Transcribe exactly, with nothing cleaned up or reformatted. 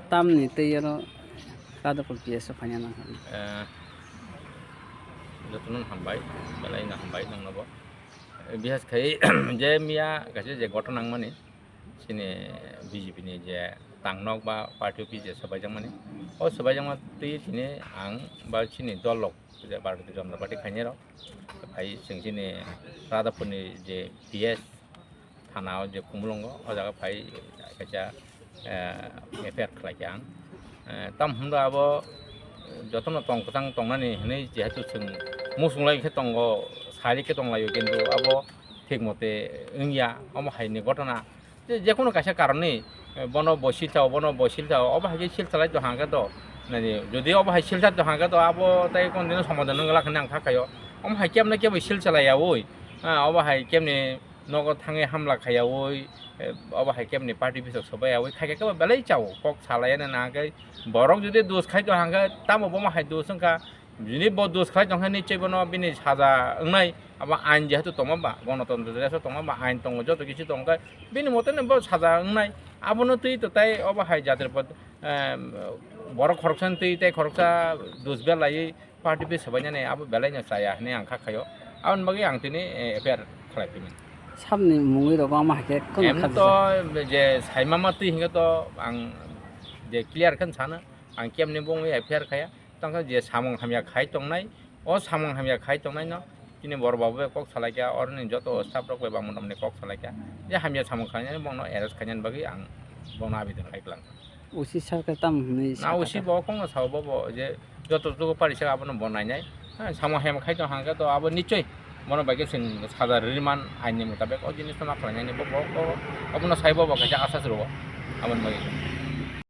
Tamni tei oro Radhapur P S o phaina nang. Eh, jotono hambai, belai no hambai nangno bo. Eh, bihas khai je miya kaisa je gotho nangmani, chini B J P ni je tangnok ba party office je swbaijakmani, o swbaijakma twi tini ang ba chini dol rok je Bharatiya Janata Party khainai rok phai chwng chini Radhapur ni je P S thana o je Khumulwngo, o jaga phai kaisa, eh, F I R khlai kha ang. Eh, tam hwnba abo jotono tong kwchang tongnani hwnwi jehetu chwng muchunglai khe tongo, sari khe tonglaio, kintu abo thik mote wngya, omo hai ni gotona. Je, jekunu kaisa karon ni, eh, bono bo silsa o, bono bo silsa o, obo hai khe silsa lai tong hang khe to, nani, jodi obo hai silsa tong hang khe to, abo tai kon dino somadhan wng glak hwnwi ang kha khaio. Omo hai kebna kebo silsa lai yaui, ah, obo hai kebni nogo thangwi hamla khaiyaui, eh, obo hai kebni party office o sobai yaui khai khe kebo belai chao, kok salai ya na hang khe borok jodi dos khai tong hang khe tamo bomo hai dos wng kha. Bini bo dos khlai tong khe nichoi bono bini saja wngnai, abo ain jehetu tongma ba, gonotontro desh o tongma ba, ain tongo, joto kichu tong khe bini mote no bo saja wngnai. Abono twi to tai obo hai jatri pod, em, borok khoroksa twi tai khoroksa dos belaiwi party office swbainani abo belai no chaya hwnwi ang kha khaio. Aboni bagwi ang tini, eh, F I R khlai phimani. Sabni mungwi rogo omo hai khe kunu Em kha to je saima ma twi hwnkhe to ang je clear khe sano, ang kemni bo wngwi F I R khaya. Tongkha je samung hamya khai tongnai, o samung hamya khai tongnaino chini bor babu bai kok salaikha, oroni joto staff rok bai bangma tamni kok salaikha, je hamya samung khlainani bongno arrest khainani bagwi ang bongno abidon khai klang. O C sir khe tam hwnwi Na sa O C kha bo kongno sao, bo bo je joto joto parisa abono bo nainai. Ha, samung hamya khai tong hangkhe to abo nichoi bono bai khe chwng saja riman aini mutabek o jinis no ma khlainani bo, bo, bo, obono sai bo bo kaisa asas rwo aboni bagwi.